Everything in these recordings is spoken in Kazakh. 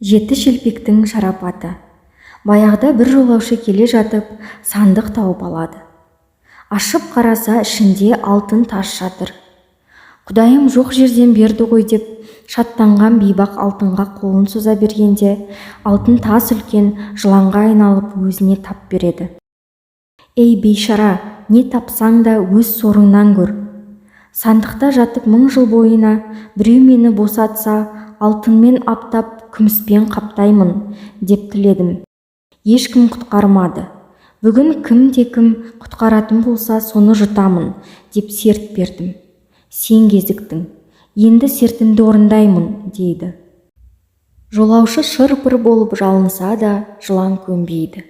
Жеті шелпектің шарапаты. Баяғыда бір жолаушы келе жатып, сандық тауып алады. Ашып қараса, ішінде алтын тас жатыр. Құдайым жоқ жерден берді ғой деп шаттанған бейбақ алтынға қолын соза бергенде, алтын тас үлкен жыланға айналып, өзіне тап береді. Ей, бейшара, не тапсаң да өз сорыңнан көр. Сандықта жатып мың жыл бойына біреу мені босатса, алтынмен аптап, күміспен қаптаймын деп тіледім. Ешкім құтқармады. Бүгін кімде-кім құтқаратын болса, соны жұтамын деп серт бердім. Сен кезіктің. Енді сертімді орындаймын, дейді. Жолаушы шыр-пыр болып жалынса да, жылан көнбейді.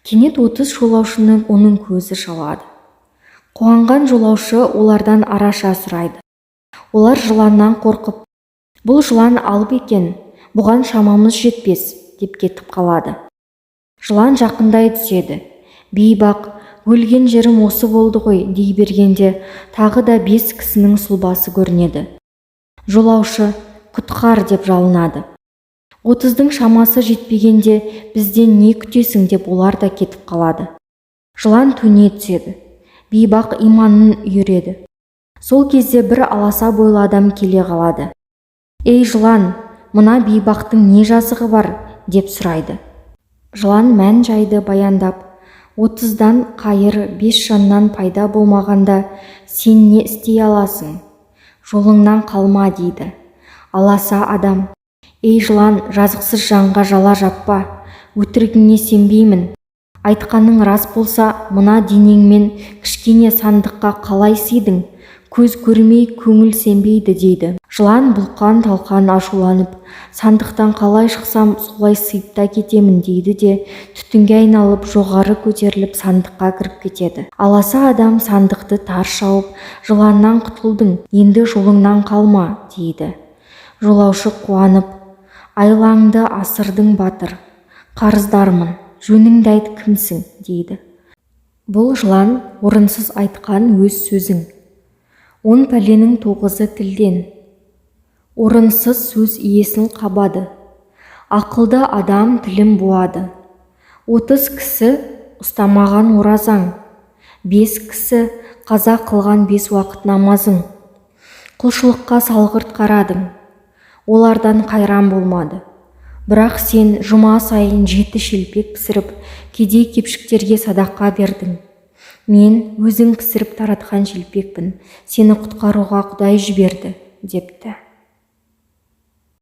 Кенет 30 жолаушыны оның көзі шалады. Қуанған жолаушы олардан араша сұрайды. Олар жыланнан қорқып, бұл жылан алып екен, бұған шамамыз жетпес, деп кетіп қалады. Жылан жақындай түседі. Бейбақ, өлген жерім осы болды ғой дей бергенде, тағы да 5 кісінің сұлбасы көрінеді. Жолаушы, құтқар деп жалынады. 30-дың шамасы жетпегенде бізден не күтесің деп олар да кетіп қалады. Жылан төне түседі. Бейбақ иманын үйіреді. Сол кезде бір аласа бойлы адам келе қалады. Ей, жылан, мына бейбақтың не жазығы бар деп сұрайды. Жылан мән-жайды баяндап, 30-дан қайыр, 5 жаннан пайда болмағанда сен не істей аласың? Жолыңнан қалма, дейді. Аласа адам, ей жылан, жазықсыз жанға жала жаппа, өтірігіңе сенбеймін. Айтқаның рас болса, мына денеңмен кішкене сандыққа қалай сыйдың? Көз көрмей, көңіл сенбейді, дейді. Жылан бұлқан-талқан ашуланып, сандықтан қалай шықсам, солай сыйып та кетемін дейді де, түтінге айналып, жоғары көтеріліп, сандыққа кіріп кетеді. Аласа адам сандықты тарс жауып, жыланнан құтылдың, енді жолыңнан қалма, дейді. Жолаушы қуанып, айлаңды асырдың, батыр, қарыздармын, жөніңді айт, кімсің, дейді. Бұл жылан орынсыз айтқан өз сөзің. 10 пәленің 9-ы тілден. Орынсыз сөз иесін қабады. Ақылды адам тілін буады. 30 кісі ұстамаған оразаң, 5 кісі қаза қылған 5 уақыт намазың. Құлшылыққа салғырт қарадың, олардан қайран болмады. Бірақ сен жұма сайын 7 шелпек пісіріп, кедей-кепшіктерге садақа бердің. Мен өзің пісіріп таратқан шелпекпін, сені құтқаруға Құдай жіберді, депті.